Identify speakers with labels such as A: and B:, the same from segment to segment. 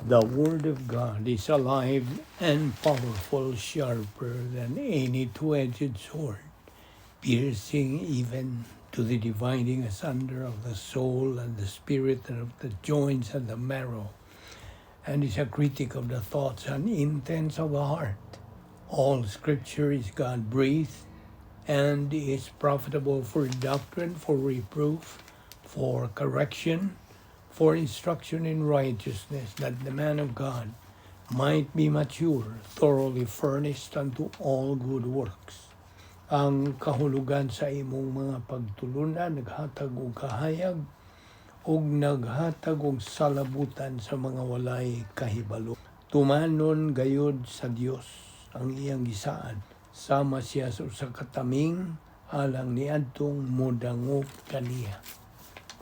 A: The Word of God is alive and powerful, sharper than any two-edged sword, piercing even to the dividing asunder of the soul and the spirit and of the joints and the marrow, and is a critic of the thoughts and intents of the heart. All Scripture is God breathed and is profitable for doctrine, for reproof, for correction, for instruction in righteousness, that the man of God might be mature, thoroughly furnished unto all good works. Ang kahulugan sa imong mga pagtulunan naghatag og kahayag ug naghatag og salabutan sa mga walay kahibalo. Tumanon gayod sa Dios ang iyang gisaad. Sama siya sa usa ka taming alang niadtong modangop kaniya.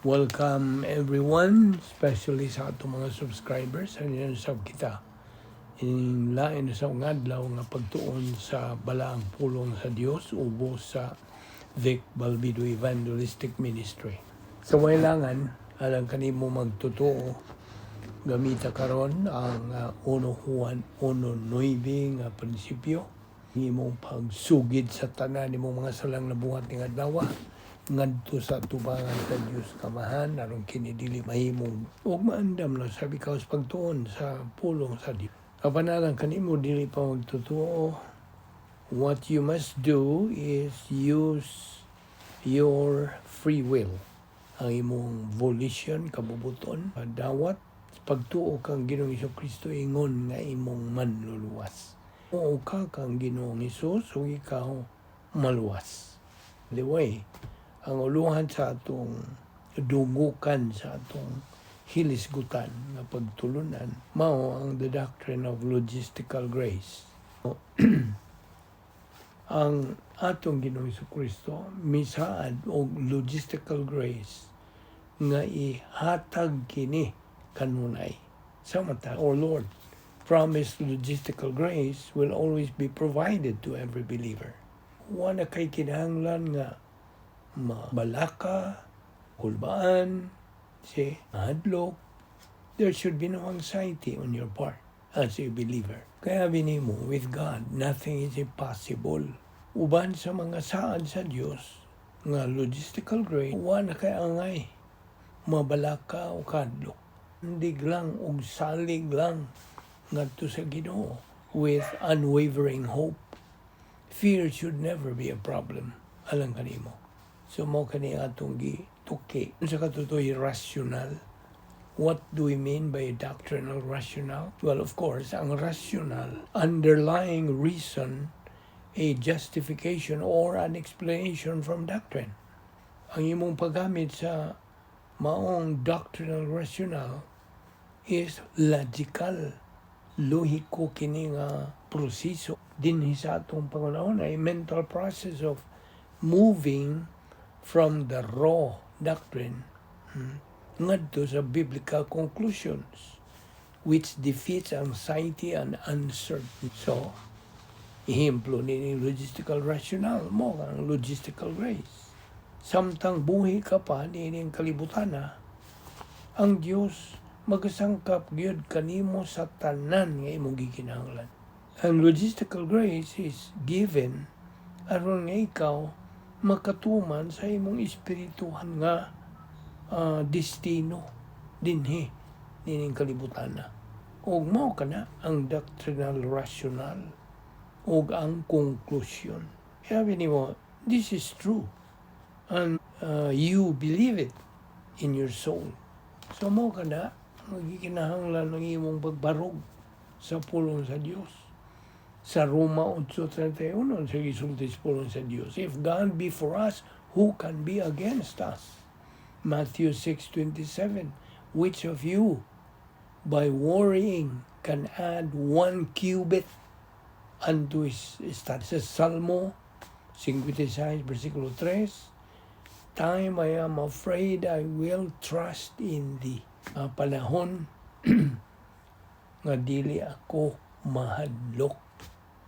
A: Welcome everyone, especially sa atong mga subscribers. Ano sab kita ining lain sa adlaw nga pagtuon sa balaang pulong sa Dios ubos sa Vic Balbido Evangelistic Ministry. Sa wailangan, alang kanimo magtotoo, gamita karon ang 1 Juan 1:9 nga prinsipyo, imong pagsugid sa tanan nimong mga salang nabuhat ning adlaw ngadto sa tubangan sa Dios Kamahan aron kini dili mahimong ug maandam na sabi ka sa pagtuon sa pulong sa Dios. Apan alang kanimo dili pa magtotoo, what you must do is use your free will, ang imong volition, kabubuton, dawat pagtuo kang Ginoong Kristo ingon nga imong manluluwas. Muo ka kang Ginoong Hesus ug ikaw maluwas. The way, ang uluhan sa atong dungukan, sa atong hilisgutan nga pagtulunan, mao ang the doctrine of logistical grace. Ang atong Ginoong Kristo misaad og logistical grace nga ihatag kini kanunay. Sa mata, our Lord promised logistical grace will always be provided to every believer. Wala kay kinahanglan nga mabalaka, kulbaan, si mahadlok. There should be no anxiety on your part as a believer. Kaya nimo, with God, nothing is impossible. Uban sa mga saad sa Dios nga logistical grace, wala kay angay mabalaka o kahadlok. Hindig lang og salig lang ngadto sa Ginoo with unwavering hope. Fear should never be a problem alang kanimo. So mao kani atong gituki. Sa katutoy rational. What do we mean by doctrinal rationale? Well, of course, ang rational, underlying reason, a justification or an explanation from doctrine. Ang imong paggamit sa maong doctrinal rationale is logical. Lohiko kini nga proseso dinhi sa atong pangunahon ay mental process of moving from the raw doctrine ngadto sa biblical conclusions which defeats anxiety and uncertainty. So, ehemplo ni logistical rationale mao ang logistical grace. Samtang buhi ka pa niining kalibutan na, ang Dios magasangkap gyud kanimo sa tanan nga imong gikinahanglan. Ang logistical grace is given aron nga ikaw makatuman sa imong espirituhan nga destino dinhi nining kalibutan na. Ug mao kana ang doctrinal rationale ug ang konklusyon. Sabi nimo, this is true. And you believe it in your soul. So mao kana magikinahanglan ng imong pagbarog sa pulong sa Dios. Sa Roma 8:31, sa gisulti sa pulong sa Dios, "If God be for us, who can be against us?" Matthew 6:27, "Which of you by worrying can add 1 cubit unto his stature?" Sa Salmo 56, versikulo 3, "Time I am afraid, I will trust in thee." Panahon nga dili ako mahadlok,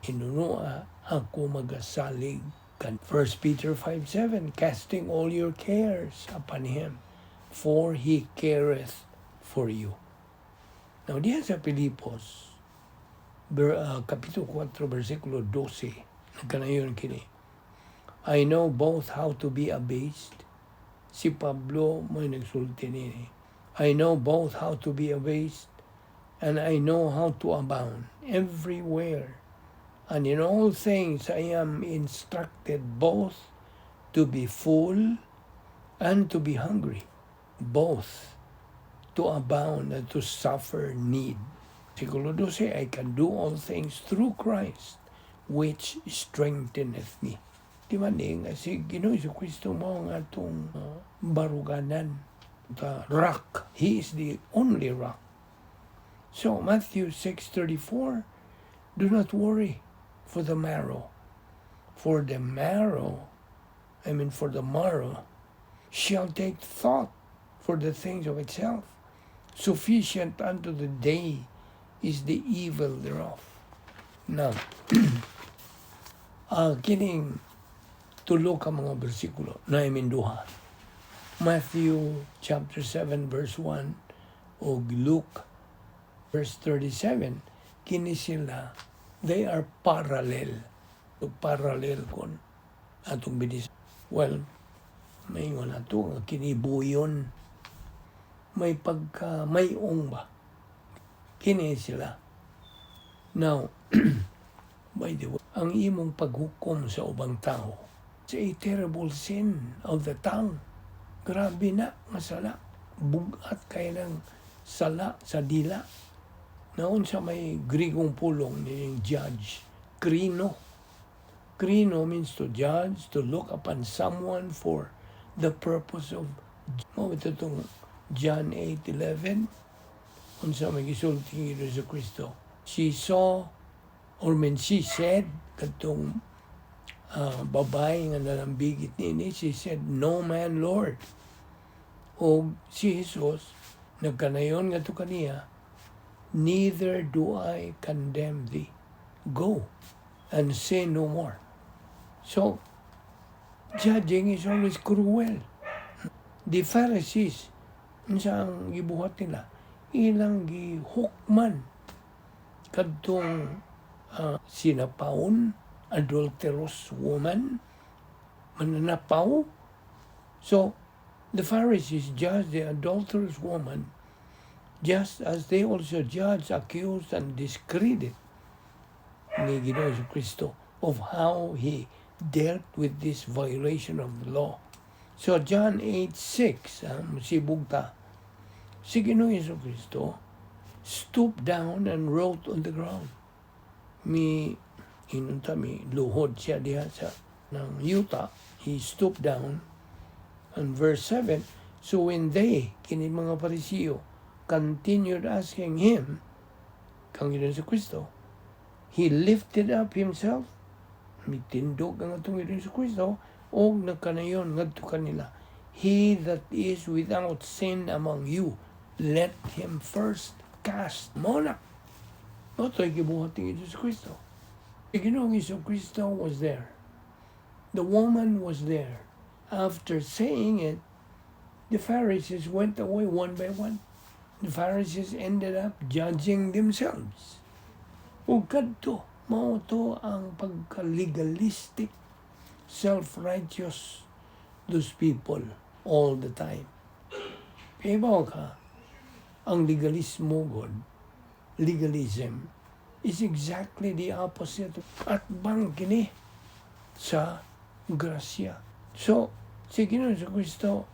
A: hinunua ako magasalig kan. 1 Peter 5:7, "Casting all your cares upon him, for he careth for you." Now, diha sa Pilipos, Kapitulo 4, versikulo 12, nagkanayon kini, "I know both how to be abased." Si Pablo may nagsulti nini. "I know both how to be abased and I know how to abound everywhere. And in all things I am instructed both to be full and to be hungry, both to abound and to suffer need." Versikulo 12, "I can do all things through Christ, which strengtheneth me." Di ba ni nga si Ginoo Kristo mao ang atong baruganan, the rock. He is the only rock. So Matthew 6:34, "Do not worry for the marrow, for the marrow, I mean, for the morrow shall take thought for the things of itself. Sufficient unto the day is the evil thereof." Now, kining tulo ka mga bersikulo na duha. Matthew chapter 7 verse 1 o Luke verse 37, kini sila, they are parallel. So, parallel kon atong binis. Well, maingon ato nga kini buyon may pagka mayong ba kini sila. Now, by the way, ang imong paghukom sa ubang tao, it's a terrible sin of the tongue. Grabe na nga sala. Bugat kay ng sala sa dila. Naon sa may Grigong pulong ni judge, krino. Krino means to judge, to look upon someone for the purpose of mao ito itong John 8:11, unsa may gisulti ni Jesu Kristo. She saw or when she said, katong babae nga nalambigit nini, she said, "No man, Lord." O si Jesus nagkanayon nga to kaniya, "Neither do I condemn thee. Go and sin no more." So, judging is always cruel. The Pharisees, unsa ang gibuhat nila? Ilang gihukman kadtong sinapaon, adulterous woman, mananapaw. So, the Pharisees judged the adulterous woman just as they also judge, accused, and discredit ni Ginoo Kristo of how he dealt with this violation of the law. So John 8:6, musibog ta. Si Ginoo Kristo stooped down and wrote on the ground. Mi inunta mi luhod siya diha sa ng yuta. He stooped down. And verse 7, so when they, kini mga Parisiyo, continued asking him, kang Ginoo Kristo, he lifted up himself, mitindog ang atong Ginoo Kristo, og nagkanayon ngadto kanila, "He that is without sin among you, let him first cast." Mao na. Mao to'y gibuhat ni Jesus Kristo. Si Ginoong Hesus Kristo was there. The woman was there. After saying it, the Pharisees went away one by one. The Pharisees ended up judging themselves. Ug kadto, mao to ang pagka-legalistic, self-righteous those people all the time. Kaya ba ka, ang legalismo god, legalism, is exactly the opposite at bang kini sa grasya. So, si Ginoo sa Kristo,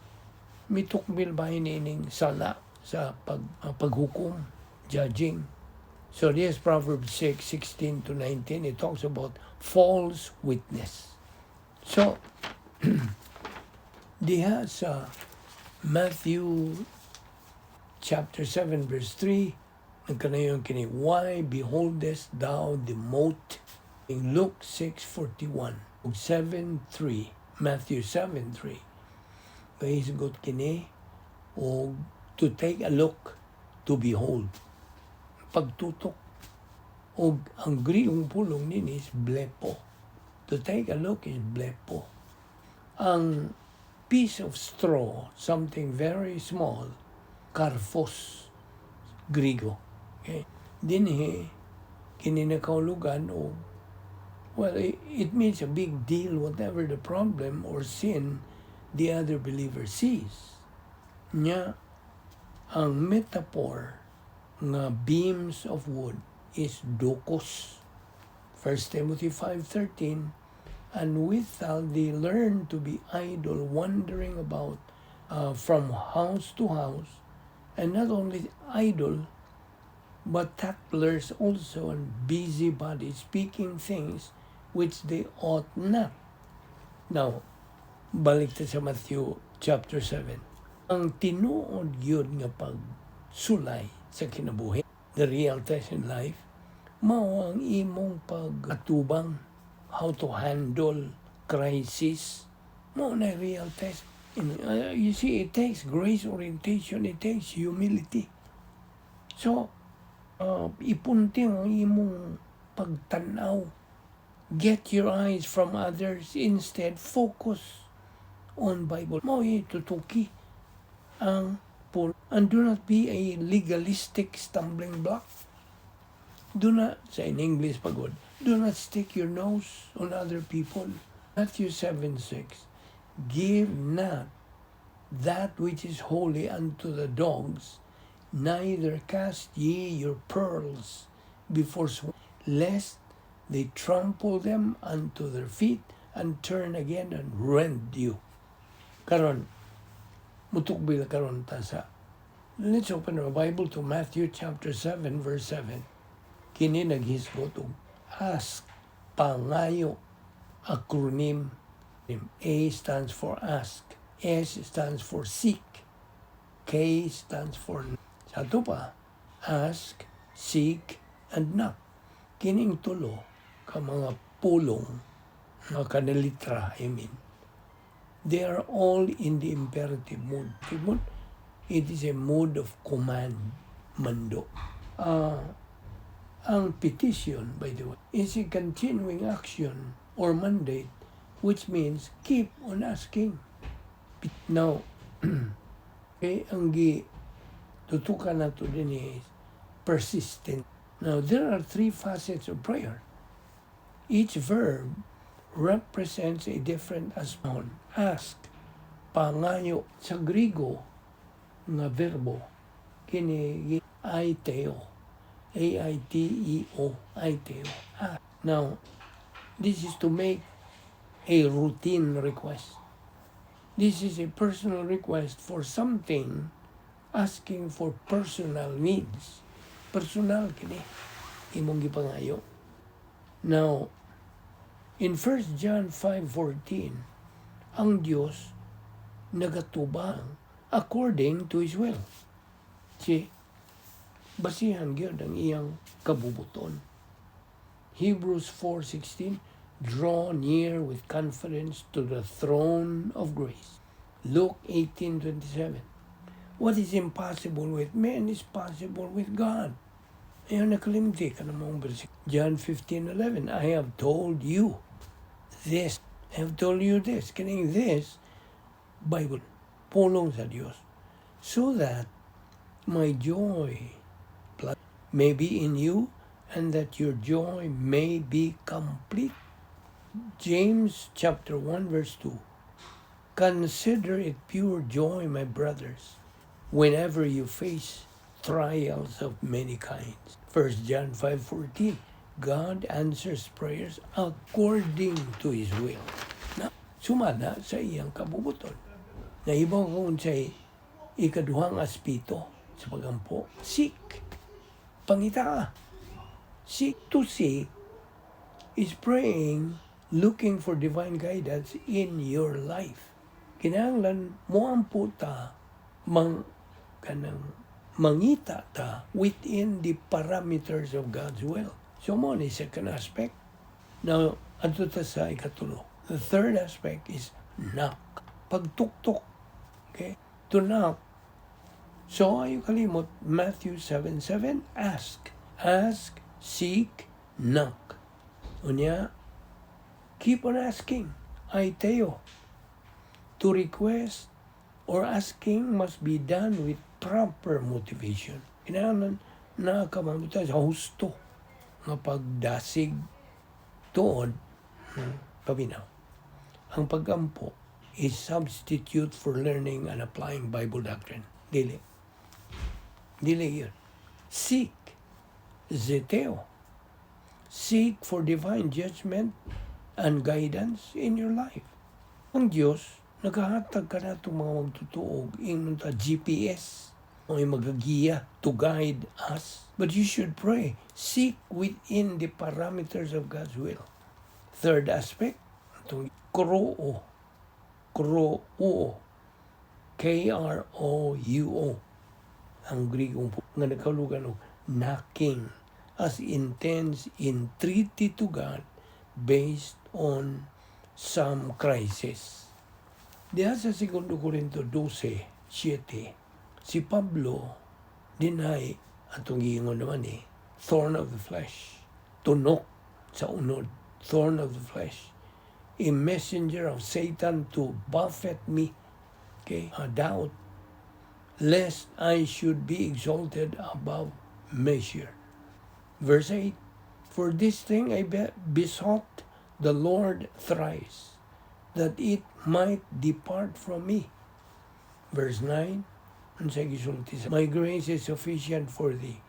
A: mitukbil ba ining sala sa paghukom, judging. So this Proverbs 6, 16 to 19, it talks about false witness. So, diha sa Matthew chapter 7 verse 3, nagkanayon kini, "Why beholdest thou the mote?" In Luke 6:41 ug 7:3, Matthew 7:3, kahisgot kini og to take a look, to behold, pagtutok. Og ang Griegong pulong nini is blepo. To take a look is blepo. Ang piece of straw, something very small, karphos, Griego. Okay. Dinhi, kini nakahulugan o, well, it means a big deal whatever the problem or sin the other believer sees. Nya, ang metaphor nga beams of wood is dokos. 1 Timothy 5:13, "And withal they learn to be idle, wandering about from house to house, and not only idle, but tattlers also and busybodies, speaking things which they ought not." Now, balik ta sa Matthew chapter 7. Ang tinuod gyud nga pagsulay sa kinabuhi, the real test in life, mao ang imong pag-atubang, how to handle crisis, mao na real test. You see, it takes grace orientation, it takes humility. So, ipunting ang imong pagtanaw. Get your eyes from others. Instead, focus on Bible. Mao tutuki ang pul. And do not be a legalistic stumbling block. Do not, say in English pagod, do not stick your nose on other people. Matthew 7:6, "Give not that which is holy unto the dogs, neither cast ye your pearls before swine, lest they trample them unto their feet and turn again and rend you." Karon, mutukbil karon ta sa. Let's open our Bible to Matthew chapter 7 verse 7. Kini naghisgot og ask, pangayo, acronym. A stands for ask, S stands for seek, K stands for sa ato pa, ask, seek, and knock. Kining tulo ka mga pulong, mga kanalitra, I mean, they are all in the imperative mood. Mood, it is a mode of command, mando. Ang petition, by the way, is a continuing action or mandate, which means keep on asking. Now, okay, ang gi tutukan nato din is persistent. Now, there are three facets of prayer. Each verb represents a different aspect. Ask, pangayo. Sa Grigo nga verbo, kini aiteo. aiteo, aiteo. Ah. Now, this is to make a routine request. This is a personal request for something, asking for personal needs. Personal kini imong gipangayo. Now, in 1 John 5:14, ang Dios nagatubang according to His will. Si basihan gyud ang iyang kabubuton. Hebrews 4:16, "Draw near with confidence to the throne of grace." Luke 18:27, "What is impossible with men is possible with God." Ayaw nakalimti ka ng mga bersikulo. John 15:11, "I have told you this. I have told you this." Kining this, Bible, pulong sa Dios. "So that my joy may be in you and that your joy may be complete." James chapter 1 verse 2. "Consider it pure joy, my brothers, whenever you face trials of many kinds." 1 John 5:14. God answers prayers according to His will. Na sumala sa iyang kabubuton. Nahibaw ko unsay ikaduhang aspeto sa pagampo. Seek. Pangita. Seek. To seek is praying, looking for divine guidance in your life. Kinahanglan moampo ta mang kanang mangita ta within the parameters of God's will. So mao ni second aspect. Now, adto ta sa ikatulo. The third aspect is knock. Pagtuktok. Okay? To knock. So ayo kalimot Matthew 7:7, ask. Ask, seek, knock. Unya, keep on asking. Aiteo. To request or asking must be done with proper motivation. Kinahanglan Naa ka mamutay sa husto nga pagdasig tuod, paminaw. Ang pagampo is substitute for learning and applying Bible doctrine. Dili. Dili yun. Seek. Zeteo. Seek for divine judgment and guidance in your life. Ang Diyos, nagahatag ka na itong mga magtutuog, ingon ta GPS, o magagiya to guide us. But you should pray. Seek within the parameters of God's will. Third aspect, itong kruo. Kruo. Krouo. Ang Grigong po, nga nagkaulugan og knocking as intense entreaty to God based on some crisis. Diha sa 2 Corinto 12:7, si Pablo dinay atong giingon naman eh, thorn of the flesh, tunok sa unod, thorn of the flesh, a messenger of Satan to buffet me, okay, a doubt, lest I should be exalted above measure. Verse 8, "For this thing I besought the Lord thrice, that it might depart from me." Verse 9, unsay gisulti sa, "My grace is sufficient for thee,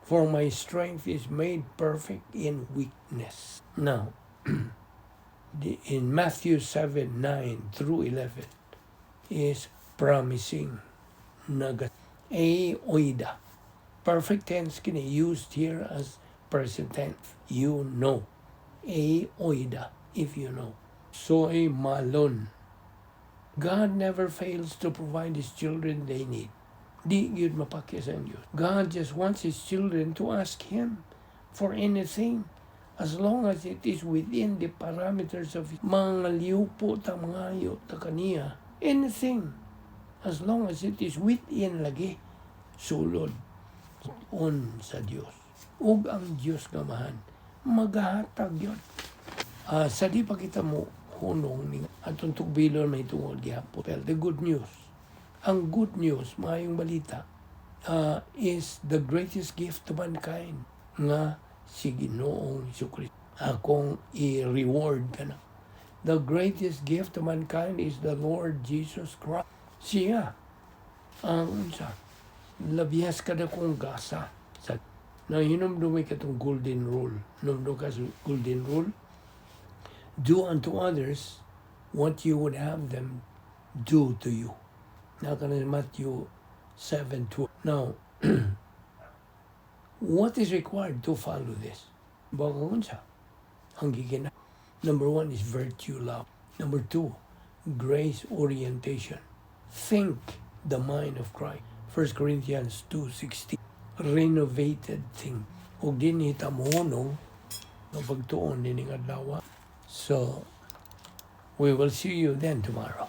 A: for my strength is made perfect in weakness." Now, in Matthew 7, 9 through 11 is promising. Naga a oida. Perfect tense kini used here as present tense. You know. A oida, if you know. Soy malon. God never fails to provide His children they need. Di gyud mapakya sa Diyos. God just wants His children to ask Him for anything as long as it is within the parameters of mga liupo ta, mangayo ta kaniya, anything, as long as it is within lagi sulod on sa Dios ug ang Dios nga Amahan magahatag yun. Sa di pa kita mo hunong ni atong tugbilon may tungod gihapon. Well, the good news. Ang good news, maayong balita, is the greatest gift to mankind nga si Ginoong Hesus. Akong i-reward ka na. The greatest gift to mankind is the Lord Jesus Christ. Siya ang unsa labias kada kong gasa sa nahinumdumi katong golden rule. Hinumdum ka sa golden rule: do unto others what you would have them do to you. Naka na Matthew 7:2. Now, what is required to follow this? Baka unsa ang gigina? Number one is virtue love. Number two, grace orientation. Think the mind of Christ. 1 Corinthians 2:16. Renovated think. Ug dinhi ta mohunong nga pagtuon nining adlaw. So, we will see you then tomorrow.